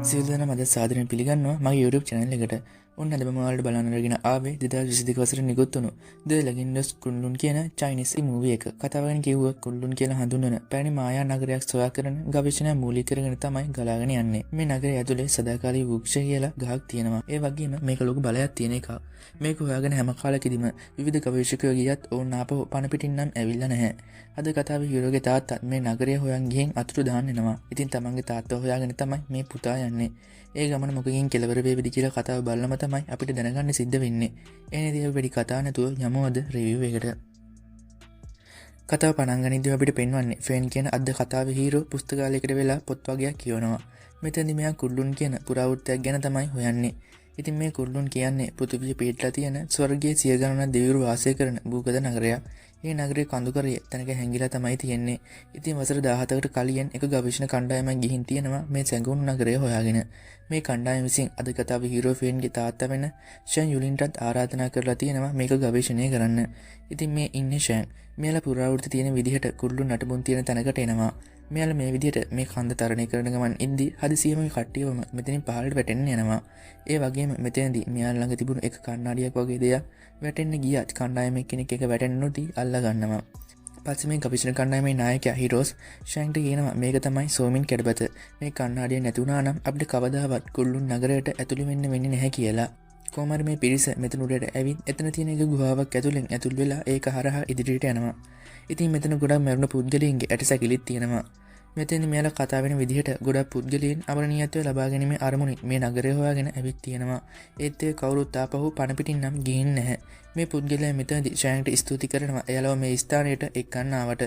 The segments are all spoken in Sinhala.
සියලු දෙනාම අද සාදරයෙන් පිළිගන්නවා මගේ YouTube channel එකට. ඔන්න අද මම ඔයාලට බලන්න අරගෙන ආවේ 2022 වසරේ නිකුත් වුණු The Legend of Kunlun කියන Chinese movie එක. කතාව ගැන කිව්වොත් කුන්ලුන් කියලා හඳුන්වන පැරණි මායා නගරයක් සොයා කරන ගවේෂණය මූලික කරගෙන තමයි ගලාගෙන යන්නේ. මේ නගරය ඇතුලේ සදාකාලික වෘක්ෂ කියලා ගහක් තියෙනවා. ඒ වගේම මේක ලොකු බලයක් තියෙන එකක්. මේක හොයාගෙන හැම කාලෙකදීම විවිධ ගවේෂකයෝ ගියත් ඔවුන් ආපහු පණ පිටින් නම් ඇවිල්ලා නැහැ. අද කතාවේ හීරෝගේ තාත්තත් මේ නගරය හොයන් ගිහින් අතුරුදහන් වෙනවා. ඉතින් තමන්ගේ තාත්තව හොයාගෙන තමයි මේ පුතා යන්නේ. ඒ ගමන මොකකින් කෙලවර වේවිද කියලා කතාව බලලම තමයි අපිට දැනගන්න සිද්ධ වෙන්නේ. ඒ නිදී අපි වැඩි කතා නැතුව යමු අද රිවිව් එකට. කතාව පටන් ගනිද්දී අපිට පෙන්වන්නේ ෆේන් කියන අද කතාවේ හීරෝ පුස්තකාලයකට වෙලා පොත් වගයක් කියවනවා. මෙතනදී මෙයා කුල්ලුන් කියන පුරාවෘත්තයක් ගැන තමයි හොයන්නේ. ඉතින් මේ කුල්ලුන් කියන්නේ පෘථිවිය පිහිටලා තියෙන ස්වර්ගයේ සිය ගණනක් දෙවිවරු වාසය කරන භූගත නගරයක්. මේ නගරයේ කඳුකරය තැනක හැංගිලා තමයි තියෙන්නේ. ඉතින් වසර 17කට කලින් එක ගවේෂණ කණ්ඩායමක් ගිහින් තියෙනවා මේ සැඟවුණු නගරය හොයාගෙන. මේ කණ්ඩායම විසින් අද කතාවේ හීරෝ ෆේන්ගේ තාත්තා වෙන ෂැන් යුලින්ටත් ආරාධනා කරලා තියෙනවා මේක ගවේෂණය කරන්න. ඉතින් මේ ඉන්නේ ෂැන්. මෙයාලා පුරාවෘත්ති තියෙන විදිහට කුල්ලුන් නටබුන් තියෙන තැනකට එනවා. මෙයාලා මේ විදිහට මේ කන්ද තරණය කරන ගමන් ඉද්දි හදිසියෙම මේ කට්ටියවම මෙතනින් පහළට වැටෙන්න යනවා. ඒ වගේම මෙතනදී මෙයාලා ළඟ තිබුණු එක කණ්ණාඩියක් වගේ දෙයක් වැටෙන්න ගියත් කණ්ඩායමේ කෙනෙක් එක වැටෙන්න නොදී අල්ලා ගන්නවා. පස්සේ මේ ගවේෂණ කණ්ඩායමේ නායකයා හීරෝස් ෂැන්ට කියනවා මේක තමයි සෝමින් කැඩපත. මේ කණ්ණාඩිය නැති වුණා නම් අපිට කවදාවත් කුල්ලුන් නගරයට ඇතුළු වෙන්න වෙන්නේ නැහැ කියලා. කොහොම හරි මේ පිරිස මෙතන උඩට ඇවිත් එතන තියෙන එක ගුහාවක් ඇතුලෙන් ඇතුල් වෙලා ඒක හරහා ඉදිරියට යනවා. ඉතින් මෙතන ගොඩක් මැරුණු පුද්ගලයින්ගේ ඇට සැකිලිත් තියෙනවා. මෙතෙන් මෙයාලා කතා වෙන විදිහට ගොඩක් පුද්ගලයන් අමරණීයත්වය ලබා ගැනීමේ අරමුණින් මේ නගරය හොයාගෙන ඇවිත් තියෙනවා. ඒත් ඒ කවුරුත් ආපහු පණ පිටින් නම් ගිහින් නැහැ. මේ පුද්ගලයා මෙතනදී ෂෑන්ට ස්තුති කරනවා එයාලව මේ ස්ථානයට එක්කන් ආවට.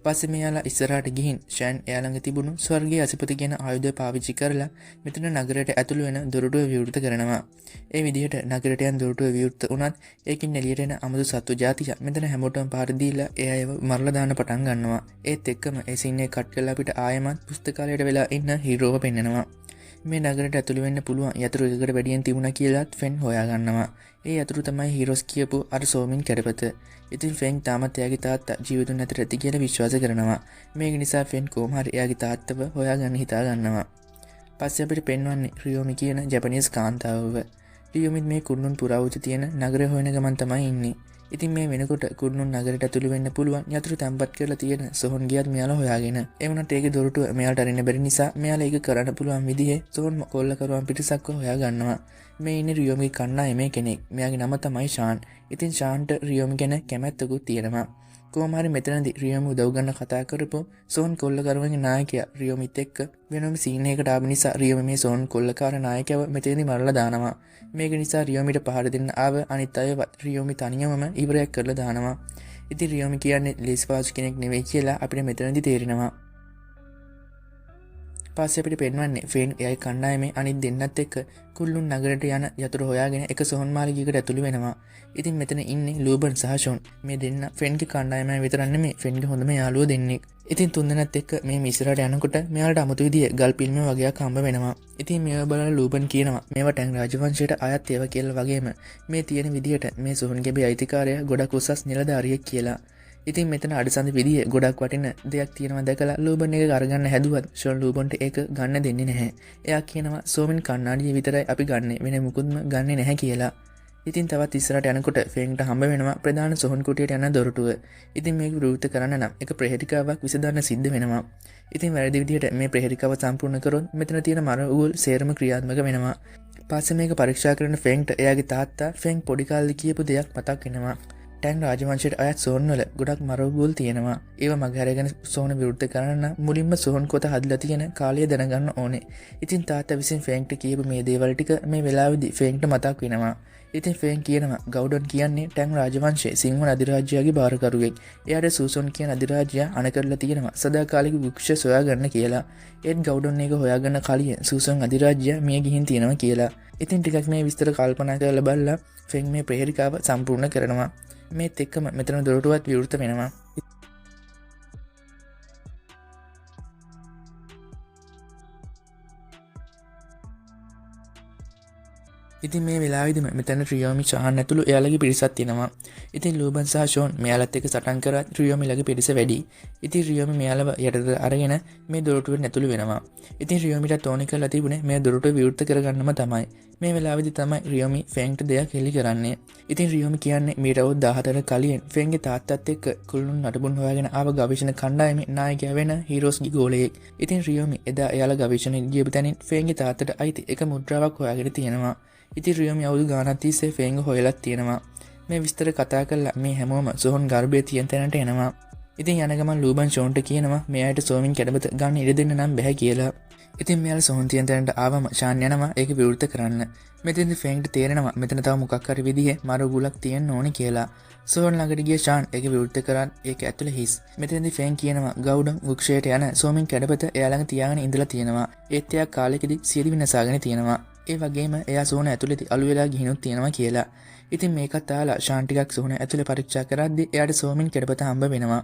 පස්සේ මෙයාලා ඉස්සරහට ගිහින් ෂෑන් එයා ළඟ තිබුණු ස්වර්ගීය අසිපති කියන ආයුධය පාවිච්චි කරලා මෙතන නගරයට ඇතුළු වෙන දොරටුව විවෘත කරනවා. ඒ විදිහට නගරයට යන දොරටුව විවෘත වුණත් ඒකින් එළියට එන අමුතු සත්තු ජාතියක් මෙතන හැමෝටම පහර දීලා ඒ අයව මරලා දාන්න පටන් ගන්නවා. ඒත් එක්කම ඒ සීන් එක කට් කරලා අපිට ආයෙමත් පුස්තකාලයට වෙලා ඉන්න හීරෝව පෙන්නනවා. මේ නගරයට ඇතුළු වෙන්න පුළුවන් යතුරු එකකට වැඩියෙන් තිබුණා කියලාත් ෆෙන් හොයාගන්නවා. ඒ යතුරු තමයි හීරෝස් කියපු අර සෝමින් කැඩපත. ඉතින් ෆෙන් තාමත් එයාගේ තාත්තා ජීවිතුන් අතර ඇති කියලා විශ්වාස කරනවා. මේක නිසා ෆෙන් කොහොම හරි එයාගේ තාත්තව හොයාගන්න හිතා ගන්නවා. පස්සේ අපිට පෙන්වන්නේ රියෝමි කියන ජපනීස් කාන්තාවව. රියෝමිත් මේ කුල්ලුන් පුරාවෘත්ති තියෙන නගරය හොයන ගමන් තමයි ඉන්නේ. ඉතින් මේ වෙනකොට කුල්ලුන් නගරයට ඇතුළු වෙන්න පුළුවන් යතුරු තැන්පත් කරලා තියෙන සොහොන් ගියත් මෙයාලා හොයාගෙන. ඒ වුණත් ඒකේ දොරටුව මෙයාලට අරින්න බැරි නිසා මෙයාලා ඒක කරන්න පුළුවන් විදිහේ සොහොන් කොල්ලකරුවන් පිරිසක්ව හොයා ගන්නවා. මේ ඉන්නේ රියෝමිගේ කණ්ඩායමේ කෙනෙක්. මෙයාගේ නම තමයි ෂාන්. ඉතින් ෂාන්ට රියෝමි ගැන කැමැත්තකුත් තියෙනවා. කොහොම හරි මෙතනදී රියෝමි උදව් ගන්න කතා කරපු සොහොන් කොල්ලකරුවන්ගේ නායකයා රියෝමිත් එක්ක වෙනම සීන් එකකට ආව නිසා රියෝමි මේ සොහොන් කොල්ලකාර නායකයව මෙතනදී මරලා දානවා. මේක නිසා රියෝමිට පහර දෙන්න ආව අනිත් අයවත් රියෝමි තනියමම ඉවරයක් කරලා දානවා. ඉතින් රියෝමි කියන්නේ ලේසි පාසු කෙනෙක් නෙවෙයි කියලා අපිට මෙතනදී තේරෙනවා. පස්සේ අපිට පෙන්වන්නේ ෆේන් එයාගේ කණ්ඩායමේ අනිත් දෙන්නත් එක්ක කුල්ලුන් නගරයට යන යතුරු හොයාගෙන එක සොහොන් මාලිගයකට ඇතුළු වෙනවා. ඉතින් මෙතන ඉන්නේ ලූබන් සහ ෂොන්. මේ දෙන්න ෆෙන්ගේ කණ්ඩායමයි විතරක් නෙමෙයි ෆෙන්ගේ හොඳම යාළුවෝ දෙන්නෙක්. ඉතින් තුන්දෙනත් එක්ක මේ ඉස්සරහට යනකොට මෙයාලට අමුතු විදියේ ගල් පිල්ම වගේක් හම්බ වෙනවා. ඉතින් මේවා බලලා ලූබන් කියනවා මේවා ටැං රාජවංශයට අයත් ඒවා කියලා වගේම මේ තියෙන විදියට මේ සොහොන් ගැබේ අයිතිකාරයා ගොඩක් උසස් නිලධාරියෙක් කියලා. ඉතින් මෙතන අඩසඳ විදියේ ගොඩක් වටින දෙයක් තියෙනවා දැකලා ලූබන් එක අරගන්න හැදුවත් ෂොන් ලූබන්ට ඒක ගන්න දෙන්නේ නැහැ. එයා කියනවා සෝමින් කණ්ණාඩිය විතරයි අපි ගන්නෙ වෙන මුකුත්ම ගන්නෙ නැහැ කියලා. ඉතින් තවත් ඉස්සරහට යනකොට ෆේන්ට හම්බ වෙනවා ප්‍රධාන සොහොන් කුටියට යන දොරටුව. ඉතින් මේක විවෘත කරන්න නම් එක ප්‍රහේලිකාවක් විසඳන්න සිද්ධ වෙනවා. ඉතින් වැරදි විදිහට මේ ප්‍රහේලිකාව සම්පූර්ණ කරොත් මෙතන තියෙන මර උගුල් සේරම ක්‍රියාත්මක වෙනවා. පස්සේ මේක පරීක්ෂා කරන ෆේන්ට එයාගේ තාත්තා ෆේන් පොඩි කාලේ කියපු දෙයක් මතක් වෙනවා. ටැං රාජවංශයට අයත් සොහොන් වල ගොඩක් මර උගුල් තියෙනවා. ඒවා මගහැරගෙන සොහොන විවෘත කරන්න නම් මුලින්ම සොහොන් කොත හදලා තියෙන කාලය දැනගන්න ඕනේ. ඉතින් තාත්තා විසින් ෆේන්ට කියපු මේ දේවල් ටික මේ වෙලාවේදී ෆේන්ට මතක් වෙනවා. ඉතින් ෆේන් කියනවා ගෞඩන් කියන්නේ ටැං රාජවංශයේ සිංහල අධිරාජ්‍යයාගේ භාරකරුවෙක්. එයාට සූසොන් කියන අධිරාජ්‍යයා අණ කරලා තියෙනවා සදාකාලික වෘක්ෂ සොයාගන්න කියලා. ඒත් ගෞඩන් ඒක හොයාගන්න කලින් සූසොන් අධිරාජ්‍යයා මිය ගිහින් තියෙනවා කියලා. ඉතින් ටිකක් මේ විස්තර කල්පනා කරලා බලලා ෆේන් මේ ප්‍රහේලිකාව සම්පූර්ණ කරනවා. මේත් එක්කම මෙතන දොරටුවත් විවෘත වෙනවා. ඉතින් මේ වෙලාවෙදිම මෙතන රියෝමි ෂාන් ඇතුළු එයාලගේ පිරිසක් තියෙනවා. ඉතින් ලූබන් සහ ෂෝන් මෙයාලත් එක්ක සටන් කරත් රියෝමිලගේ පිරිස වැඩි. ඉතින් රියෝමි මෙයාලව යටතට අරගෙන මේ දොරටුවෙන් ඇතුළු වෙනවා. ඉතින් රියෝමිට ඕනි කරලා තිබුණේ මේ දොරටුව විවෘත කරගන්නම තමයි. මේ වෙලාවෙදි තමයි රියෝමි ෆෙන්ග්ට දෙයක් හෙළි කරන්නේ. ඉතින් රියෝමි කියන්නේ මීට අවුරුදු 14 කලින් ෆෙන්ගේ තාත්තත් එක්ක කුළුණු නටබුන් හොයාගෙන ආව ගවේෂණ කණ්ඩායමේ නායකයා වෙන හීරෝස්ගේ ගෝලයෙක්. ඉතින් රියෝමි එදා එයාලා ගවේෂණයට ගියපු තැනින් ෆෙන්ගේ තාත්තට අයිති එක මුද්‍රාවක් හොයාගෙන තියෙනවා. ඉතින් රියෝමි අවුරුදු ගානක් තිස්සේ ෆෙන්ග හොයලත් තියෙනවා. මේ විස්තර කතා කරලා මේ හැමෝම සෝහන් ගර්භයේ තියෙන තැනට එනවා. ඉතින් යන ගමන් ලූබන් ෂෝන්ට කියනවා මේ අයට සෝමින් කැඩපත ගන්න ඉඩ දෙන්න නම් බැහැ කියලා. ඉතින් මෙයාලා සෝහන් තියෙන තැනට ආවම ෂාන් යනවා ඒක විවෘත කරන්න. මෙතෙන්දි ෆෙන්ග්ට තේරෙනවා මෙතන තව මොකක් හරි විදිහේ මර උගුලක් තියෙන්න ඕනේ කියලා. සෝහන් ළඟට ගිය ෂාන් ඒක විවෘත කරන් ඒක ඇතුළේ හිස්. මෙතෙන්දි ෆෙන් කියනවා ගෞඩම් වෘක්ෂයට යන සෝමින් කැඩපත එයා ළඟ තියාගෙන ඉඳලා තියෙනවා. ඒත් එයා කාලෙකදී සියදිවි නසාගෙන තියෙනවා. ඒ වගේම එයා සෝන ඇතුළේදී අලු වෙලා ගිහිනුත් තියෙනවා කියලා. ඉතින් මේකත් අහලා ෂාන් ටිකක් සෝන ඇතුලේ පරීක්ෂා කරද්දී එයාට සෝමින් කැඩපත හම්බ වෙනවා.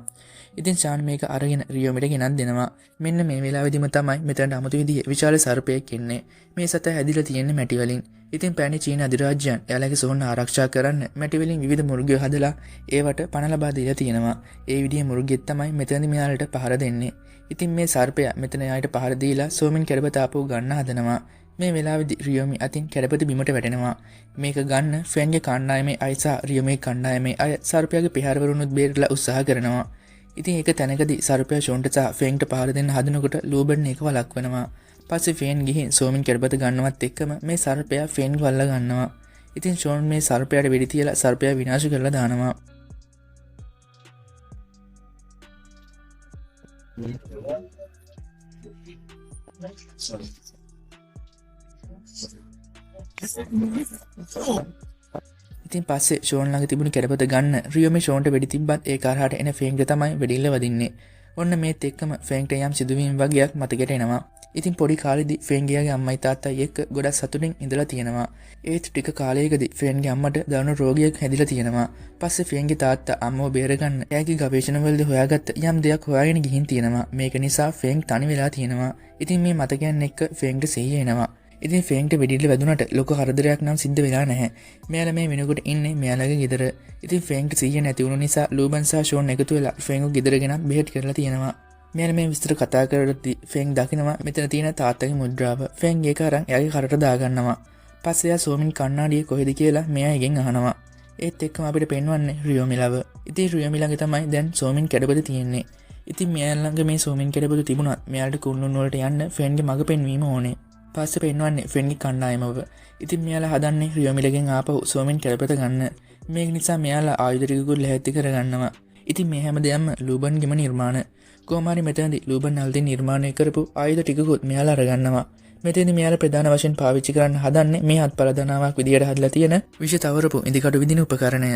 ඉතින් ෂාන් මේක අරගෙන රියෝමිට ගෙනත් දෙනවා. මෙන්න මේ වෙලාවෙදිම තමයි මෙතනට අමුතු විදිහේ විශාල සර්පයෙක් එන්නේ. මේ සතා හැදිලා තියෙන්නේ මැටි වලින්. ඉතින් පැණි චීන අධිරාජ්‍යයන් එයාලගේ සෝන ආරක්ෂා කරන්න මැටි වලින් විවිධ මුර්ගයෝ හදලා ඒවට පණ ලබා දීලා තියෙනවා. ඒ විදිහේ මුර්ගෙක් තමයි මෙතනදි මෙයාලට පහර දෙන්නේ. ඉතින් මේ සර්පයා මෙතන එයාට පහර දීලා සෝමින් කැඩපත ආපහු ගන්න හදනවා. මේ වෙලාවේදී රියෝමි අතින් කැඩපත බිමට වැටෙනවා. මේක ගන්න ෆෙන්ගේ කණ්ඩායමේ අය සහ රියෝමි කණ්ඩායමේ අය සර්පයාගේ පිහාරවරුනුත් බේරලා උත්සාහ කරනවා. ඉතින් ඒක තැනකදී සර්පයා ෂෝන්ට සහ ෆෙන්ට පහර දෙන්න හදනකොට ලූබන් ඒක වළක්වනවා. පස්සේ ෆෙන් ගිහින් සෝමින් කැඩපත ගන්නවත් එක්කම මේ සර්පයා ෆෙන් වල්ලා ගන්නවා. ඉතින් ෂෝන් මේ සර්පයාට වෙඩි තියලා සර්පයා විනාශ කරලා දානවා. ඉතින් පස්සේ ෂෝන් ළඟ තිබුණු කැඩපත ගන්න රියෝමි ෂෝන්ට වෙඩි තිබ්බත් ඒ කරහට එන ෆෙන්ග්ට තමයි වෙඩිල්ල වදින්නේ. ඔන්න මේත් එක්කම ෆෙන්ග්ට යම් සිදුවීම් වගේක් මතකයට එනවා. ඉතින් පොඩි කාලෙදි ෆෙන්ග්ගේ අම්මයි තාත්තයි එක්ක ගොඩක් සතුටින් ඉඳලා තියෙනවා. ඒත් ටික කාලයකදී ෆෙන්ගේ අම්මට දරුණු රෝගයක් හැදිලා තියෙනවා. පස්සේ ෆෙන්ගේ තාත්තා අම්මව බේරගන්න එයාගේ ගවේෂණවලදී හොයාගත්ත යම් දෙයක් හොයාගෙන ගිහින් තියෙනවා. මේක නිසා ෆෙන්ග් තනි වෙලා තියෙනවා. ඉතින් මේ මතකයන් එක්ක ෆෙන්ග්ට සිහිය එනවා. ඉතින් ෆෙන්ග්ට වෙඩිල්ල වැදුනට ලොකු කරදරයක් නම් සිද්ධ වෙලා නැහැ. මෙයාලා මේ වෙනකොට ඉන්නේ මෙයාලගේ ගෙදර. ඉතින් ෆෙන්ග්ට සිහිය නැති වුණු නිසා ලූබන් සහ ෂෝන් එකතු වෙලා ෆෙන්ග්ව ගෙදර ගෙනත් බෙහෙත් කරලා තියෙනවා. මෙයාලා මේ විස්තර කතා කරද්දී ෆෙන්ග් දකිනවා මෙතන තියෙන තාත්තගේ මුද්‍රාව. ෆෙන්ග් ඒක අරන් එයාගේ කරට දාගන්නවා. පස්සේ එයා සෝමින් කණ්ණාඩිය කොහෙද කියලා මෙයා එකෙන් අහනවා. ඒත් එක්කම අපිට පෙන්වන්නේ රියෝමිලව. ඉතින් රියෝමි ළඟ තමයි දැන් සෝමින් කැඩපත තියෙන්නේ. ඉතින් මෙයා ළඟ මේ සෝමින් කැඩපත තිබුණත් මෙයාලට කුණුන් වලට යන්න ෆෙන්ගේ මඟ පෙන්වීම ඕනේ. පස්සේ පෙන්වන්නේ ෆෙන්ගේ කණ්ඩායමව. ඉතින් මෙයාලා හදන්නේ රියෝමිලගෙන් ආපහු සෝමින් කැඩපත ගන්න. මේක නිසා මෙයාලා ආයුධ ටිකකුත් ලැහැත්ති කරගන්නවා. ඉතින් මේ හැම දෙයක්ම ලූබන්ගෙම නිර්මාණ. කොහොම හරි මෙතනදී ලූබන් අලුතින් නිර්මාණය කරපු ආයුධ ටිකකුත් මෙයාලා අරගන්නවා. මෙතනදී මෙයාලා ප්‍රධාන වශයෙන් පාවිච්චි කරන්න හදන්නේ මේ අත්පල දනාවක් විදියට හදලා තියෙන විෂ තවරපු ඉදිකටු විදින උපකරණය.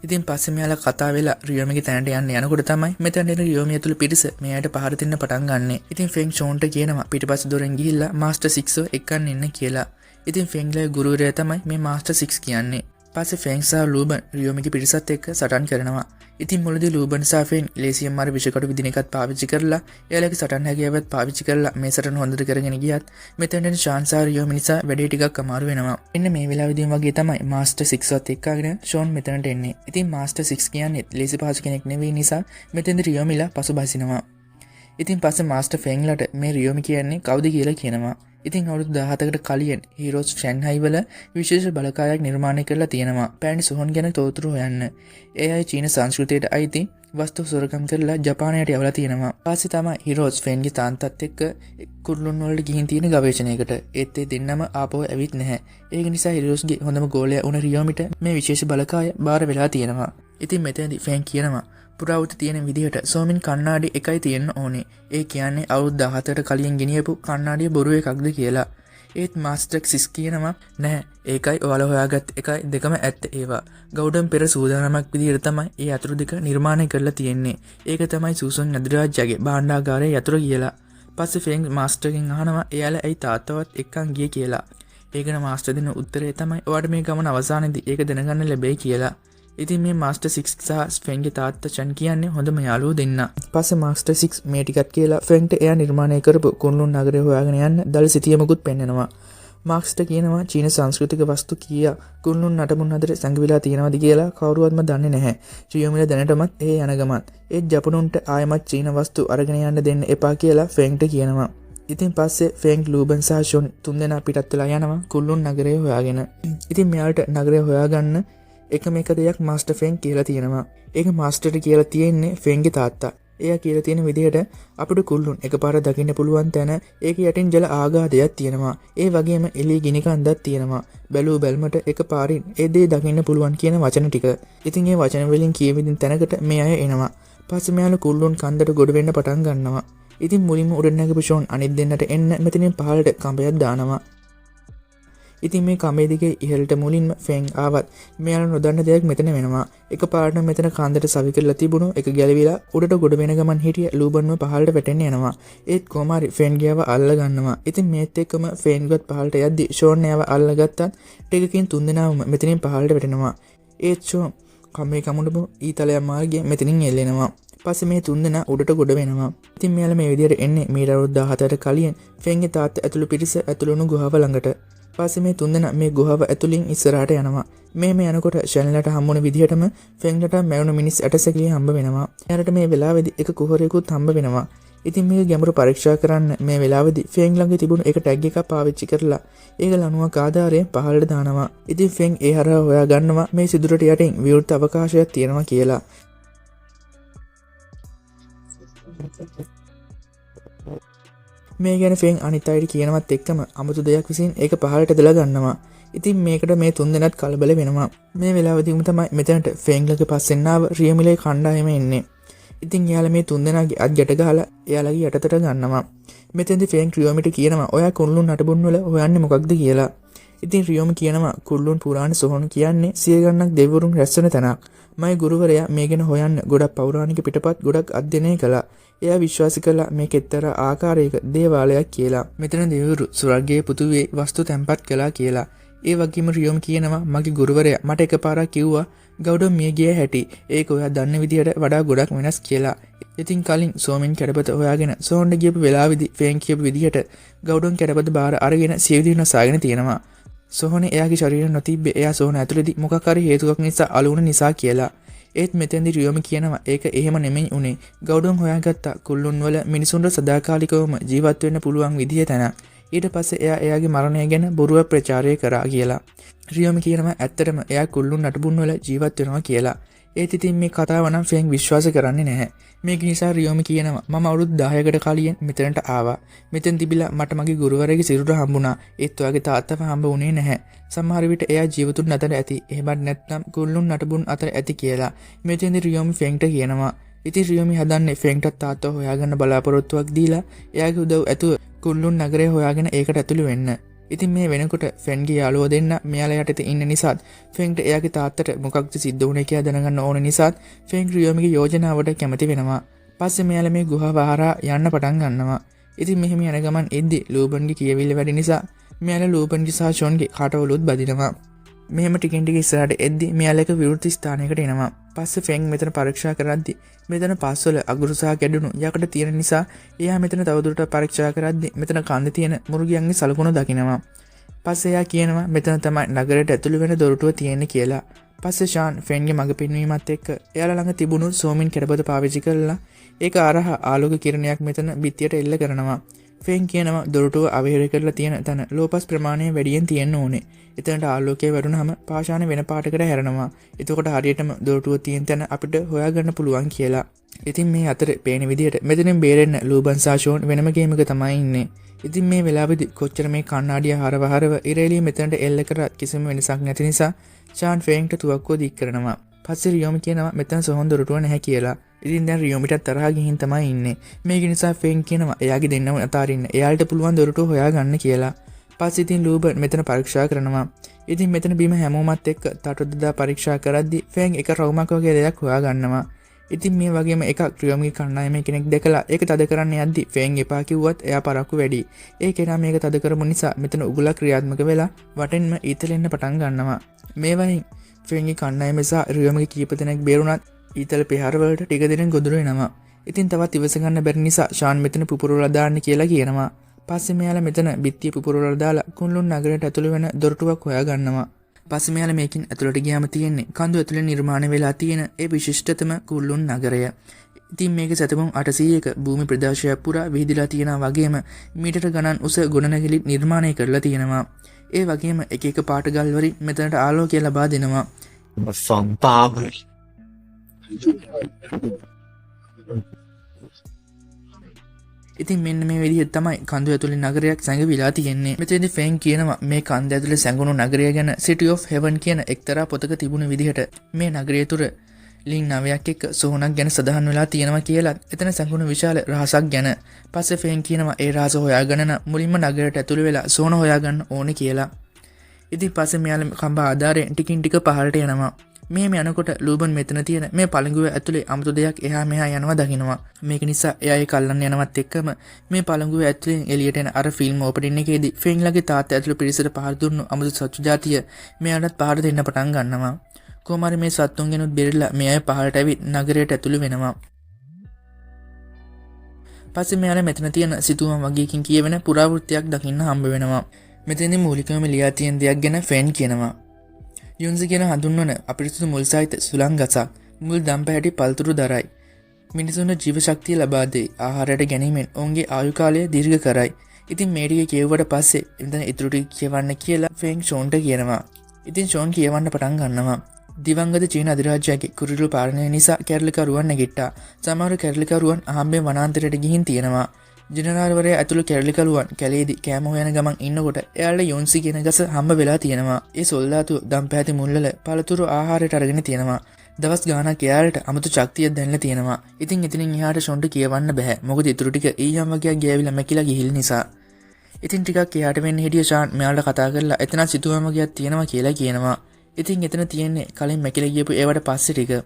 ඉතින් පස්සේ මෙයාලා කතා වෙලා රියෝමිගේ තැනට යන්න යනකොට තමයි මෙතන එන රියෝමි ඇතුළු පිරිස මෙයාට පහර දෙන්න පටන් ගන්නෙ. ඉතින් ෆෙන් ෂෝන්ට කියනවා පිටිපස්ස දොරෙන් ගිහිල්ලා මාස්ටර් 6 එක්කන් එන්න කියලා. ඉතින් ෆෙන්ග්ලගේ ගුරුවරයා තමයි මේ මාස්ටර් 6 කියන්නේ. පස්සේ ෆෙන් සහ ලූබන් රියෝමිගේ පිරිසත් එක්ක සටන් කරනවා. ඉතින් මුලදී ලූබන් සහ ෆෙන් ලේසියෙන් අර විෂකටු විදින එකත් පාවිච්චි කරලා එයාලගේ සටන් හැකියාවත් පාවිච්චි කරලා මේ සටන හොඳට කරගෙන ගියත් මෙතන එන ෂාන් සහ රියෝමි නිසා වැඩේ ටිකක් අමාරු වෙනවා. එන්න මේ වෙලාවෙදීම වගේ තමයි මාස්ටර් 6 වත් එක්කගෙන ෂෝන් මෙතනට එන්නේ. ඉතින් මාස්ටර් 6 කියන්නේ ලේසි පහසු කෙනෙක් නෙවෙයි නිසා මෙතෙන්ද රියෝමිලා පසුබසිනවා. ඉතින් පස්සේ මාස්ටර් ෆෙන්ග්ලට මේ රියෝමි කියන්නේ කවුද කියලා කියනවා. ඉතින් අවුරුදු 17කට කලින් හීරෝස් ෂැන්හයි වල විශේෂ බලකායක් නිර්මාණය කරලා තියෙනවා පැණි සොහොන් ගැන තොරතුරු හොයන්න. ඒ අය චීන සංස්කෘතියට අයිති වස්තු සොරකම් කරලා ජපානයට යවලා තියෙනවා. පස්සේ තමයි හීරෝස් ෆෙන්ගේ තාත්තත් එක්ක කුරුළුන් වලට ගිහින් තියෙන ගවේෂණයකට. ඒත් ඒ දෙන්නම ආපහු ඇවිත් නැහැ. ඒක නිසා හීරෝස්ගේ හොඳම ගෝලයා වුණ රියෝමිට මේ විශේෂ බලකාය බාර වෙලා තියෙනවා. ඉතින් මෙතනදී ෆෙන් කියනවා පුරාවෘත තියෙන විදිහට සෝමින් කණ්ණාඩි එකයි තියෙන්න ඕනේ. ඒ කියන්නේ අවුරුදු 17කට කලින් ගෙනියපු කණ්ණාඩිය බොරු එකක්ද කියලා. ඒත් මාස්ටර් 6 කියනවා නෑ, ඒකයි ඔයාලා හොයාගත් එකයි දෙකම ඇත්ත ඒවා. ගෞඩම් පෙර සූදානමක් විදිහට තමයි ඒ යතුරු දෙක නිර්මාණය කරලා තියෙන්නේ. ඒක තමයි සූසන් අධිරාජ්‍යගේ භාණ්ඩාගාරයේ යතුරු කියලා. පස්සේ ෆෙන් මාස්ටර්ගෙන් අහනවා එයාලා ඇයි තාත්තවත් එක්කන් ගියේ කියලා. ඒකන මාස්ටර් දෙන උත්තරේ තමයි ඔයාට මේ ගමන අවසානයේදී ඒක දැනගන්න ලැබෙයි කියලා. ඉතින් මේ මාස්ටර් 6 සහ ෆෙන්ගේ තාත්තා චන් කියන්නේ හොඳම යාළුවෝ දෙන්න. පස්සේ මාස්ටර් 6 මේ ටිකත් කියලා ෆෙන්ට එයා නිර්මාණය කරපු කුන්ලුන් නගරය හොයාගෙන යන්න දළ සිතියමකුත් පෙන්නනවා. මාක්ස්ට කියනවා චීන සංස්කෘතික වස්තු කීයක් කුන්ලුන් නටබුන් අතර සැඟවිලා තියෙනවද කියලා කවුරුවත්ම දන්නේ නැහැ. රියෝමිලා දැනටමත් ඒ යන ගමන් ඒත් ජපනුන්ට ආයෙමත් චීන වස්තු අරගෙන යන්න දෙන්න එපා කියලා ෆෙන්ට කියනවා. ඉතින් පස්සේ ෆෙන්ග්, ලූබන් සහ ෂොන් තුන්දෙනා පිටත් වෙලා යනවා කුල්ලුන් නගරය හොයාගෙන. ඉතින් මෙයාලට නගරය හොයාගන්න එකම එක දෙයක් මාස්ටර් ෆෙන්ග් කියලා තියෙනවා. ඒක මාස්ටර්ට කියලා තියෙන්නේ ෆෙන්ගේ තාත්තා. එයා කියලා තියෙන විදිහට අපිට කුල්ලුන් එකපාර දකින්න පුළුවන් තැන ඒක යටින් ජල ආගාධයක් තියෙනවා. ඒ වගේම එළිය ගිනි කන්දක් තියෙනවා. බැලූ බැල්මට එකපාරින් ඒ දේ දකින්න පුළුවන් කියන වචන ටික. ඉතින් ඒ වචන වලින් කියවිදින් තැනකට මේ අය එනවා. පස්සේ මෙයාලා කුල්ලුන් කන්දට ගොඩ වෙන්න පටන් ගන්නවා. ඉතින් මුලින්ම උඩ නැගපු ෂෝන් අනිත් දෙන්නට එන්න මෙතනින් පහළට කඹයක් දානවා. ඉතින් මේ කඹේ දිගේ ඉහළට මුලින්ම ෆෙන් ආවත් මෙයාලා නොදන්න දෙයක් මෙතන වෙනවා. එකපාරටම මෙතන කන්දට සවි කරලා තිබුණු එක ගැලවිලා උඩට ගොඩ වෙන ගමන් හිටිය ලූබන්ව පහළට වැටෙන්න යනවා. ඒත් කොහොම හරි ෆෙන් ගියව අල්ල ගන්නවා. ඉතින් මේත් එක්කම ෆෙන්ගත් පහළට යද්දි ෂෝන් එයාව අල්ලගත්තත් ටිකකින් තුන්දෙනාම මෙතනින් පහළට වැටෙනවා. ඒත් ෂෝන් කඹේ කමුණපු ඊතලයක් මාර්ගය මෙතනින් එල්ලෙනවා. පස්සේ මේ තුන්දෙනා උඩට ගොඩ වෙනවා. ඉතින් මෙයාලා මේ විදිහට එන්නේ මීට අවුරුදු 14කට කලින් ෆෙන්ගේ තාත්තා ඇතුළු පිරිස ඇතුළු වුණු ගුහාව ළඟට. පස්සේ මේ තුන්දෙනා මේ ගුහාව ඇතුළින් ඉස්සරහට යනවා. මෙහෙම යනකොට ෂැන්ලට හම්බුන විදිහටම ෆෙන්ගට මැරුණු මිනිස් ඇටසැකිලි හම්බ වෙනවා. එයාලට මේ වෙලාවේදී එක කුහරයකුත් හම්බ වෙනවා. ඉතින් මේක ගැඹුරු පරීක්ෂා කරන්න මේ වෙලාවේදී ෆෙන් ළඟ තිබුණු එක ටැග් එකක් පාවිච්චි කරලා ඒක ලණුවක් ආධාරයෙන් පහළට දානවා. ඉතින් ෆෙන් ඒ හරහා හොයා ගන්නවා මේ සිදුරට යටින් විවෘත අවකාශයක් තියෙනවා කියලා. මේ ගැන ෆෙන් අනිත් අයට කියනවත් එක්කම අමුතු දෙයක් විසින් ඒක පහළට ඇදලා ගන්නවා. ඉතින් මේකට මේ තුන් දෙනාත් කලබල වෙනවා. මේ වෙලාවදීම තමයි මෙතනට ෆෙන් ළඟ පස්සෙන් ආව රියමිලේ කණ්ඩායම එන්නේ. ඉතින් එයාලා මේ තුන් දෙනාගේ අත් ගැට ගහලා එයාලගේ යටතට ගන්නවා. මෙතෙන්දි ෆෙන් රියෝමිට කියනවා ඔයා කුන්ලුන් නටබුන් වල හොයන්නේ මොකක්ද කියලා. ඉතින් රියෝමි කියනවා කුල්ලුන් පුරාණ සොහොන කියන්නේ සිය ගණනක් දෙවිවරුන් රැස්වන තැනක්. මගේ ගුරුවරයා මේ ගැන හොයන්න ගොඩක් පෞරාණික පිටපත් ගොඩක් අධ්‍යයනය කළා. එයා විශ්වාස කළා මේක එක්තරා ආකාරයක දේවාලයක් කියලා. මෙතන දෙවිවරු ස්වර්ගයේ පෘථුවියේ වස්තු තැන්පත් කළා කියලා. ඒ වගේම රියෝමි කියනවා මගේ ගුරුවරයා මට එකපාරක් කිව්වා ගෞඩම් මිය ගිය හැටි. ඒක ඔයා දන්න විදිහට වඩා ගොඩක් වෙනස් කියලා. ඉතින් කලින් සෝමින් කැඩපත හොයාගෙන සෝන්ඩ ගියපු වෙලාවෙදි ෆේන් කියපු විදිහට ගෞඩම් කැඩපත බාර අරගෙන සියදිවි නසාගෙන තියෙනවා. සොහොනේ එයාගේ ශරීරය නොතිබ්බේ එයා සොහොන ඇතුළේදී මොකක් හරි හේතුවක් නිසා අලු වුණ නිසා කියලා. ඒත් මෙතෙන්දි රියෝමි කියනවා ඒක එහෙම නෙමෙයි උනේ. ගෞඩම් හොයාගත්තා කුල්ලුන් වල මිනිසුන්ට සදාකාලිකවම ජීවත් වෙන්න පුළුවන් විදිහ තැනක්. ඊට පස්සේ එයා එයාගේ මරණය ගැන බොරුවක් ප්‍රචාරය කරා කියලා. රියෝමි කියනවා ඇත්තටම එයා කුල්ලුන් නටබුන් වල ජීවත් වෙනවා කියලා. ඒත් ඉතින් මේ කතාව නම් ෆෙන් විශ්වාස කරන්නේ නැහැ. මේක නිසා රියෝමි කියනවා මම අවුරුදු 10කට කලින් මෙතනට ආවා. මෙතන තිබිලා මට මගේ ගුරුවරයාගේ සිරුර හම්බුණා. ඒත් ඔයාගේ තාත්තව හම්බ වුණේ නැහැ. සමහර විට එයා ජීවතුන් අතර ඇති. එහෙමත් නැත්නම් කුල්ලුන් නටබුන් අතර ඇති කියලා. මෙතෙන්දි රියෝමි ෆෙන්ට කියනවා. ඉතින් රියෝමි හදන්නේ ෆෙන්ටත් තාත්තව හොයාගන්න බලාපොරොත්තුවක් දීලා එයාගේ උදව් ඇතුව කුල්ලුන් නගරය හොයාගෙන ඒකට ඇතුළු වෙන්න. ඉතින් මේ වෙනකොට ෆෙන්ගේ යාළුවෝ දෙන්න මෙයාලා යටතේ ඉන්න නිසාත් ෆෙන්ට එයාගේ තාත්තට මොකක්ද සිද්ධ වුනේ කියලා දැනගන්න ඕන නිසාත් ෆෙන් රියෝමිගේ යෝජනාවට කැමති වෙනවා. පස්සේ මෙයාලා මේ ගුහාව හරහා යන්න පටන් ගන්නවා. ඉතින් මෙහෙම යන ගමන් එද්දි ලූබන්ගේ කියවිල්ල වැඩි නිසා මෙයාලා ලූබන්ගේ සහ ෂොන්ගේ කටවලුත් බදිනවා. මෙහෙම ටිකෙන් ටික ඉස්සරහට එද්දි මෙයාලා එක විවෘත ස්ථානයකට එනවා. පස්සේ ෆෙන් මෙතන පරීක්ෂා කරද්දි මෙතන පස්වල අගුරු සහ කැඩුණු යකඩ තියෙන නිසා එයා මෙතන තවදුරටත් පරීක්ෂා කරද්දි මෙතන කන්දේ තියෙන මුර්ගයන්ගේ සලකුණු දකිනවා. පස්සේ එයා කියනවා මෙතන තමයි නගරයට ඇතුළු වෙන දොරටුව තියෙන්නේ කියලා. පස්සේ ෂාන් ෆෙන්ගේ මඟ පෙන්වීමත් එක්ක එයාලා ළඟ තිබුණු සෝමින් කැඩපත පාවිච්චි කරලා ඒක අරහා ආලෝක කිරණයක් මෙතන බිත්තියට එල්ල කරනවා. ෆෙන් කියනවා දොරටුව අවහිර කරලා තියෙන තැන ලෝපස් ප්‍රමාණය වැඩියෙන් තියෙන්න ඕනේ. එතනට ආලෝකය වැටුනහම පාෂාණ වෙන පාටකට හැරෙනවා. එතකොට හරියටම දොරටුව තියෙන තැන අපිට හොයාගන්න පුළුවන් කියලා. ඉතින් මේ අතරේ පේන විදිහට මෙතනින් බේරෙන්න ලූබන් සහ ෂෝන් වෙනම ගේම් එක තමයි ඉන්නේ. ඉතින් මේ වෙලාවේදී කොච්චර මේ කණ්ණාඩිය හරව හරව ඉරේලිය මෙතනට එල්ල කරත් කිසිම වෙනසක් නැති නිසා ෂාන් ෆේන්ට තුවක්කුව දික් කරනවා. පස්සේ රියෝමි කියනවා මෙතන සොහොන් දොරටුව නැහැ කියලා. ඉතින් දැන් රියෝමිටත් තරහා ගිහින් තමයි ඉන්නේ. මේක නිසා ෆේන් කියනවා එයාගේ දෙන්නම අතාරින්න. එයාලට පුළුවන් දොරටුව හොයාගන්න කියලා. පස්සේ ඉතින් ලූබන් මෙතන පරීක්ෂා කරනවා. ඉතින් මෙතන බිම හැමෝමත් එක්ක තටු දදා පරීක්ෂා කරද්දි ෆේන් එක රවුමක් වගේ දෙයක් හොයාගන්නවා. ඉතින් මේ වගේම එකක් රියෝමිගේ කණ්ඩායමේ කෙනෙක් දැකලා ඒක තද කරන්න යද්දි ෆේන් එපා කිව්වත් එයා පරක්කු වැඩි. ඒ කෙනා මේක තද කරපු නිසා මෙතන උගුලක් ක්‍රියාත්මක වෙලා වටෙන්ම ඊතලෙන්න පටන් ගන්නවා. මේ වයින් ෆෙන්ගේ කණ්ඩායම සහ රියෝමිගේ කීප දෙනෙක් බේරුණත් ඊතල ප්‍රහාර වලට ටික දෙනෙක් ගොදුරු වෙනවා. ඉතින් තවත් ඉවස ගන්න බැරි නිසා ෂාන් මෙතන පුපුරවලා දාන්න කියලා කියනවා. පස්සේ මෙයාලා මෙතන බිත්තිය පුපුරවලා දාලා කුන්ලුන් නගරයට ඇතුළු වෙන දොරටුවක් හොයා ගන්නවා. පස්සේ මෙයාලා මේකින් ඇතුළට ගියාම තියෙන්නේ කඳු ඇතුළේ නිර්මාණය වෙලා තියෙන ඒ විශිෂ්ටතම කුන්ලුන් නගරය. ඉතින් මේක සැතපුම් 800ක භූමි ප්‍රදේශයක් පුරා විහිදලා තියෙනවා වගේම මීටර ගණන් උස ගොඩනැගිලි නිර්මාණය කරලා තියෙනවා. ඒ වගේම එක එක පාට ගල් වලින් මෙතනට ආලෝකය ලබා දෙනවා. 放大了。 ඉතින් මෙන්න මේ විදිහට තමයි කඳු ඇතුලේ නගරයක් සැඟවිලා තියෙන්නේ. මෙතනදී ෆෙන් කියනවා මේ කන්ද ඇතුලේ සැඟුණු නගරය ගැන City of Heaven කියන එක්තරා පොතක තිබුණු විදිහට මේ නගරය තුර ලිං නවයක් එක්ක සොහොනක් ගැන සඳහන් වෙලා තියෙනවා කියලා. එතන සැඟුණු විශාල රහසක් ගැන. පස්සේ ෆෙන් කියනවා ඒ රහස හොයාගන්න නම් මුලින්ම නගරයට ඇතුළු වෙලා සොහොන හොයාගන්න ඕනේ කියලා. ඉතින් පස්සේ මෙයාලා කඹ ආධාරයෙන් ටිකින් ටික පහළට යනවා. මෙහෙම යනකොට ලූබන් මෙතන තියෙන මේ පළඟුව ඇතුලේ අමුතු දෙයක් එහා මෙහා යනවා දකිනවා. මේක නිසා එයා ඒක අල්ලන්න යනවත් එක්කම මේ පළඟුව ඇතුලෙන් එළියට එන අර ෆිල්ම් ඕපනින් එකේදී ෆෙන්ලගේ තාත්තා ඇතුළු පිරිසට පහර දුන්නු අමුතු සත්තු ජාතිය මෙයාටත් පහර දෙන්න පටන් ගන්නවා. කොහොම හරි මේ සත්තුන්ගෙනුත් බෙරලා මේ අය පහළට ඇවිත් නගරයට ඇතුළු වෙනවා. පස්සේ මෙයාලා මෙතන තියෙන සිතුවම් වගේකින් කියවෙන පුරාවෘත්තයක් දකින්න හම්බ වෙනවා. මෙතනදී මූලිකවම ලියා තියෙන දෙයක් ගැන ෆෙන් කියනවා. යුන්සි කියන හඳුන්වන අපිරිසුදු මුල් සහිත සුළං ගසක් මුල් දම්පැහැටි පළතුරු දරයි. මිනිසුන්ට ජීව ශක්තිය ලබා දෙයි. ආහාරයට ගැනීමෙන් ඔවුන්ගේ ආයු කාලය දීර්ඝ කරයි. ඉතින් මේ ටික කියවුවට පස්සේ එතන ඉතුරු ටික කියවන්න කියලා ෆෙන් ෂෝන්ට කියනවා. ඉතින් ෂෝන් කියවන්න පටන් ගන්නවා. දිවංගත චීන අධිරාජ්‍යයේ කුරිරු පාලනය නිසා කැරලිකරුවන් නැගිට්ටා. සමහර කැරලිකරුවන් අහම්බෙන් වනාන්තරයට ගිහින් තියෙනවා. ජෙනරාල්වරයා ඇතුළු කැරලිකරුවන් කැලේදී කෑම හොයන ගමන් ඉන්නකොට එයාලට යොන්සි කියන ගස හම්බ වෙලා තියෙනවා. ඒ සොල්දාතුව දම්පැහැති මුල්වල පළතුරු ආහාරයට අරගෙන තියෙනවා. දවස් ගාණක් එයාලට අමුතු ශක්තියක් දැනලා තියෙනවා. ඉතින් එතනින් එහාට ෂොන්ට කියවන්න බැහැ. මොකද ඉතුරු ටික ඊයම් වගේක් ගෑවිලා මැකිලා ගිහිල් නිසා. ඉතින් ටිකක් එහාට වෙන්න හිටිය ෂාන් මෙයාලට කතා කරලා එතන සිතුවම් වගේක් තියෙනවා කියලා කියනවා. ඉතින් එතන තියෙන්නේ කලින් මැකිලා ගියපු ඒවට පස්සේ ටික.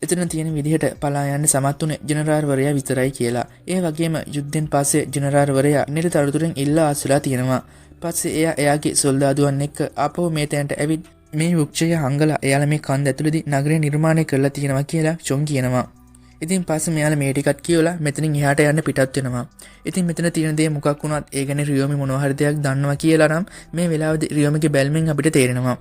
එතන තියෙන විදිහට පලා යන්න සමත් වුණේ ජෙනරාල්වරයා විතරයි කියලා. ඒ වගේම යුද්ධෙන් පස්සේ ජෙනරාල්වරයා නිල තනතුරෙන් ඉල්ලා අස්වෙලා තියෙනවා. පස්සේ එයා එයාගේ සොල්දාදුවන් එක්ක ආපහු මේ තැනට ඇවිත් මේ වෘක්ෂය හංගලා එයාලා මේ කන්ද ඇතුළේදී නගරය නිර්මාණය කරලා තියෙනවා කියලා ෂොන් කියනවා. ඉතින් පස්සේ මෙයාලා මේ ටිකත් කියවලා මෙතනින් එහාට යන්න පිටත් වෙනවා. ඉතින් මෙතන තියෙන දේ මොකක් වුණත් ඒ ගැන රියෝමි මොනවා හරි දෙයක් දන්නවා කියලා නම් මේ වෙලාවේදී රියෝමිගේ බැල්මෙන් අපිට තේරෙනවා.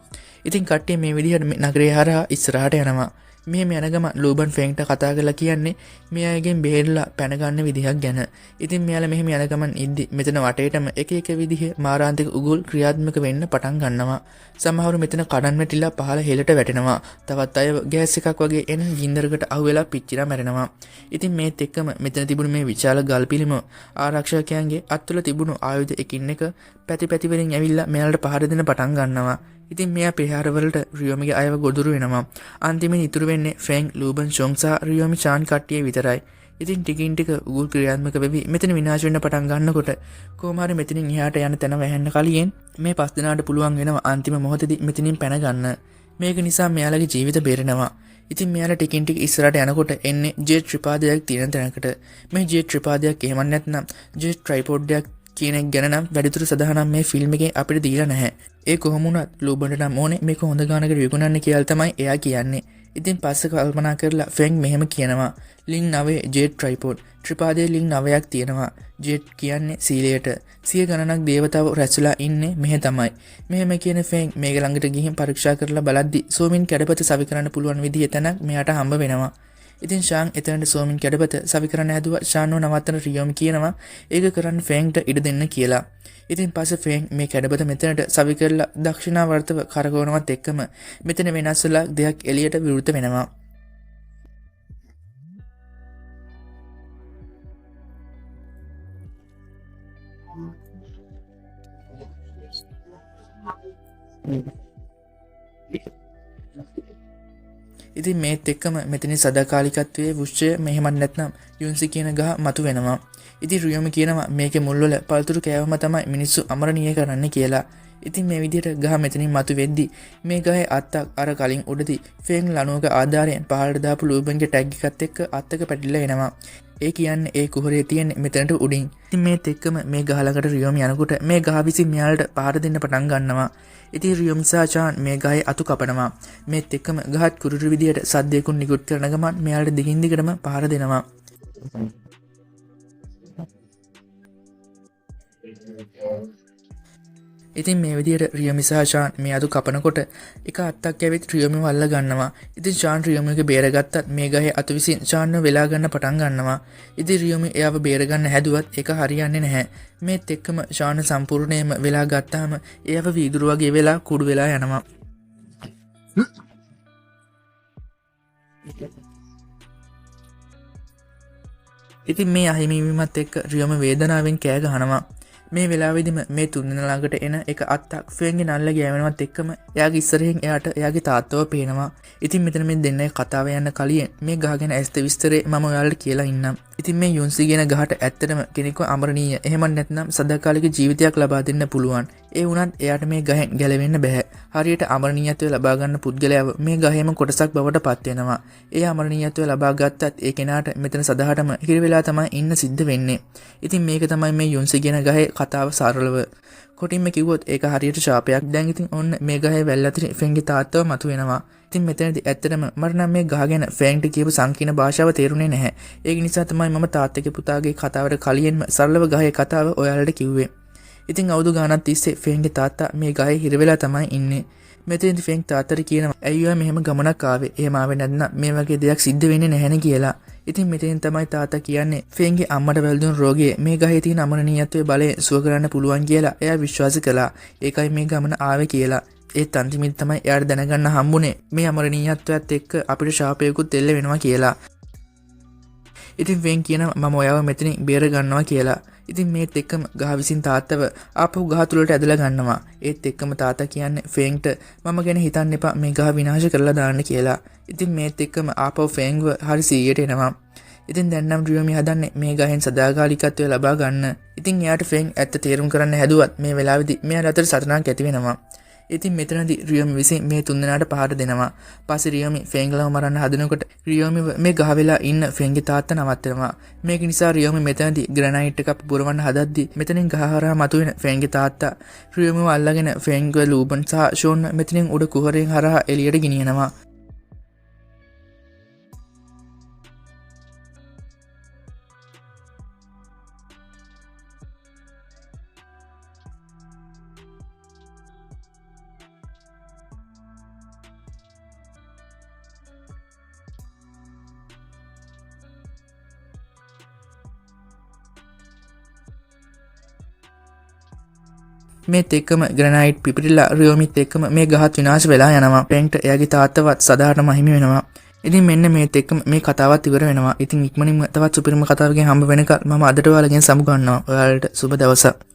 ඉතින් කට්ටිය මේ විදිහට මේ නගරය හරහා ඉස්සරහට යනවා. මෙහෙම යන ගමන් ලූබන් ෆෙන්ට කතා කරලා කියන්නේ මේ අයගෙන් බේරලා පැන ගන්න විදිහක් ගැන. ඉතින් මෙයාලා මෙහෙම යන ගමන් ඉද්දි මෙතන වටේටම එක එක විදිහේ මාරාන්තික උගුල් ක්‍රියාත්මක වෙන්න පටන් ගන්නවා. සමහරව මෙතන කඩන් වැටිලා පහළ හෙළට වැටෙනවා. තවත් අය ගෑස් එකක් වගේ එන ගින්දරකට අහු වෙලා පිච්චිලා මැරෙනවා. ඉතින් මේත් එක්කම මෙතන තිබුණු මේ විශාල ගල් පිළිම ආරක්ෂකයන්ගේ අත්වල තිබුණු ආයුධ එකින් එක පැති පැති වලින් ඇවිල්ලා මෙයාලට පහර දෙන්න පටන් ගන්නවා. ඉතින් මෙයා ප්‍රහාරවලට රියෝමිගේ අයව ගොදුරු වෙනවා. අන්තිමෙන් ඉතුරු වෙන්නේ ෆෙන්, ලූබන්, ෂොන් සහ රියෝමි චාන් කට්ටිය විතරයි. ඉතින් ටිකින් ටික උගුල් ක්‍රියාත්මක වෙවි මෙතන විනාශ වෙන්න පටන් ගන්නකොට කොහොම හරි මෙතනින් එහාට යන තැන වැහෙන්න කලින් මේ පස් දෙනාට පුළුවන් වෙනවා අන්තිම මොහොතේදී මෙතනින් පැන ගන්න. මේක නිසා මෙයාලගේ ජීවිත බේරෙනවා. ඉතින් මෙයාලා ටිකින් ටික ඉස්සරහට යනකොට එන්නේ ජෙට් ත්‍රිපාදයක් තියෙන තැනකට. මේ ජෙට් ත්‍රිපාදයක් එහෙම නැත්නම් ජෙට් ට්‍රයිපොඩ් එකක් කියන එක ගැන නම් වැඩිදුර සඳහනම් මේ ෆිල්ම් එකේ අපිට දීලා නැහැ. ඒ කොහොම වුණත් ලූබන්ට නම් ඕනේ මේක හොඳ ගානකට විකුණන්න කියලා තමයි එයා කියන්නේ. ඉතින් පස්සේ කල්පනා කරලා ෆෙන් මෙහෙම කියනවා. ලිං 9 ජෙට් ට්‍රයිපොඩ්. ත්‍රිපාදයේ ලිං 9ක් තියෙනවා. ජෙට් කියන්නේ සීලයට. සිය ගණනක් දේවතාවෝ රැස්වෙලා ඉන්නේ මෙහෙ තමයි. මෙහෙම කියන ෆෙන් මේක ළඟට ගිහින් පරීක්ෂා කරලා බලද්දි සෝමින් කැඩපත සවි කරන්න පුළුවන් විදිහේ තැනක් මෙයාට හම්බ වෙනවා. ඉතින් ෂාන් එතනට සෝමින් කැඩපත සවි කරන්න හැදුවා. ෂාන්ව නවත්තන රියෝමි කියනවා ඒක කරන්න ෆෙන්ට ඉඩ දෙන්න කියලා. ඉතින් පස්සේ ෆෙන් මේ කැඩපත මෙතනට සවි කරලා දක්ෂිණාවර්තව කරකවනවත් එක්කම මෙතන වෙනස් වෙලා දෙයක් එළියට විවෘත වෙනවා. ඉතින් මේත් එක්කම මෙතනින් සදාකාලිකත්වයේ වෘක්ෂය මෙහෙමත් නැත්නම් යුන්සි කියන ගහ මතු වෙනවා. ඉතින් රියෝමි කියනවා මේකේ මුල්වල පළතුරු කෑවම තමයි මිනිස්සු අමරණීය කරන්නේ කියලා. ඉතින් මේ විදිහට ගහ මෙතනින් මතු වෙද්දි මේ ගහේ අත්තක් අර කලින් උඩදී ෆෙන් ලණුවක ආධාරයෙන් පහළට දාපු ලූබන්ගේ ටැග් එකත් එක්ක අත්තක පැටලිලා එනවා. ඒ කියන්නේ ඒ කුහරය තියෙන්නේ මෙතනට උඩින්. ඉතින් මේත් එක්කම මේ ගහ ළඟට රියෝමි යනකොට මේ ගහ විසින් මෙයාලට පහර දෙන්න පටන් ගන්නවා. ඉතින් රියෝමි සහ චාන් මේ ගහේ අතු කපනවා. මේත් එක්කම ගහත් කුරුටු විදියට සද්දයකුත් නිකුත් කරන ගමන් මෙයාලට දිගින් දිගටම පහර දෙනවා. ඉතින් මේ විදියට රියෝමි සහ ෂාන් මේ අතු කපනකොට එක අත්තක් ඇවිත් රියෝමිව අල්ල ගන්නවා. ඉතින් ෂාන් රියෝමිගේ බේරගත්තත් මේ ගහේ අතු විසින් ෂාන්ව වෙලා ගන්න පටන් ගන්නවා. ඉතින් රියෝමි එයාව බේරගන්න හැදුවත් ඒක හරියන්නේ නැහැ. මේත් එක්කම ෂාන් සම්පූර්ණයෙන්ම වෙලා ගත්තාම එයාව වීදුරු වගේ වෙලා කුඩු වෙලා යනවා. ඉතින් මේ අහිමිවීමත් එක්ක රියෝමි වේදනාවෙන් කෑ ගහනවා. මේ වෙලාවෙදිම මේ තුන්දෙනා ළඟට එන එක අත්තක් ෆෙන්ගේ නල්ල ගෑවෙනවත් එක්කම එයාගේ ඉස්සරහින් එයාට එයාගේ තාත්තව පේනවා. ඉතින් මෙතන මේ දෙන්නගේ කතාව යන්න කලින් මේ ගහ ගැන ඇස්ත විස්තරේ මම ඔයාලට කියලා ඉන්නම්. ඉතින් මේ යුන්සි කියන ගහට ඇත්තටම කෙනෙක්ව අමරණීය එහෙම නැත්නම් සදාකාලික ජීවිතයක් ලබා දෙන්න පුළුවන්. ඒ වුණත් එයාට මේ ගහෙන් ගැලවෙන්න බැහැ. හරියට අමරණීයත්වය ලබා ගන්න පුද්ගලයාව මේ ගහේම කොටසක් බවට පත් වෙනවා. ඒ අමරණීයත්වය ලබා ගත්තත් ඒ කෙනාට මෙතන සදාටම හිර වෙලා තමයි ඉන්න සිද්ධ වෙන්නේ. ඉතින් මේක තමයි මේ යුන්සි කියන ගහේ කතාව සරලව. කොටින්ම කිව්වොත් ඒක හරියට ශාපයක්. දැන් ඉතින් ඔන්න මේ ගහේ වැල් අතරින් ෆෙන්ගේ තාත්තව මතුවෙනවා. ඉතින් මෙතනදී ඇත්තටම මට නම් මේ ගහ ගැන ෆෙන්ට කියපු සංකීර්ණ භාෂාව තේරුනේ නැහැ. ඒක නිසා තමයි මම තාත්තගේ පුතාගේ කතාවට කලින්ම සරලව ගහේ කතාව ඔයාලට කිව්වේ. ඉතින් අවුරුදු ගාණක් තිස්සේ ෆෙන්ගේ තාත්තා මේ ගහේ හිර වෙලා තමයි ඉන්නේ. මෙතනදී ෆෙන් තාත්තට කියනවා ඇයි ඔයා මෙහෙම ගමනක් ආවේ? එහෙම ආවේ නැත්නම් මේ වගේ දෙයක් සිද්ධ වෙන්නේ නැහැනේ කියලා. ඉතින් මෙතෙන් තමයි තාත්තා කියන්නේ ෆෙන්ගේ අම්මට වැළඳුණු රෝගය මේ ගහේ තියෙන අමරණීයත්වයේ බලයෙන් සුව කරන්න පුළුවන් කියලා එයා විශ්වාස කළා. ඒකයි මේ ගමන ආවේ කියලා. ඒත් අන්තිමේදී තමයි එයාට දැනගන්න හම්බුනේ මේ අමරණීයත්වයත් එක්ක අපිට ශාපයකුත් එල්ල වෙනවා කියලා. ඉතින් ෆෙන් කියනවා මම ඔයාව මෙතනින් බේර ගන්නවා කියලා. ඉතින් මේත් එක්කම ගහ විසින් තාත්තව ආපහු ගහ තුලට ඇදලා ගන්නවා. ඒත් එක්කම තාත්තා කියන්නේ ෆෙන්ට මම ගැන හිතන්න එපා මේ ගහ විනාශ කරලා දාන්න කියලා. ඉතින් මේත් එක්කම ආපහු ෆෙන්ව හරි 100ට එනවා. ඉතින් දැන් නම් රියෝමි හදන්නේ මේ ගහෙන් සදාකාලිකත්වය ලබා ගන්න. ඉතින් එයාට ෆෙන් ඇත්ත තේරුම් කරන්න හැදුවත් මේ වෙලාවේදී මෙයාට අතර සටනක් ඇති වෙනවා. ඉතින් මෙතනදී රියෝමි විසින් මේ තුන්දෙනාට පහර දෙනවා. පස්සේ රියෝමි ෆෙන්ග්ලව මරන්න හදනකොට රියෝමිව මේ ගහ වෙලා ඉන්න ෆෙන්ගේ තාත්තා නවත්තනවා. මේක නිසා රියෝමි මෙතනදී ග්‍රැනයිට් එකක් පුරවන්න හදද්දී මෙතනින් ගහ හරහා මතුවෙන ෆෙන්ගේ තාත්තා රියෝමිව අල්ලගෙන ෆෙන්ග්ව ලූබන් සහ ෂෝන් මෙතනින් උඩ කුහරයෙන් හරහා එළියට ගෙනියනවා. මේත් එක්කම ග්‍රැනයිට් පිපිරිලා රියෝමිත් එක්කම මේ ගහත් විනාශ වෙලා යනවා. ෆෙන්ට එයාගේ තාත්තවත් සදාටම අහිමි වෙනවා. ඉතින් මෙන්න මේත් එක්කම මේ කතාවත් ඉවර වෙනවා. ඉතින් ඉක්මනින්ම තවත් සුපිරිම කතාවකින් හම්බ වෙනකල් මම අදට ඔයාලගෙන් සමු ගන්නවා. ඔයාලට සුබ දවසක්.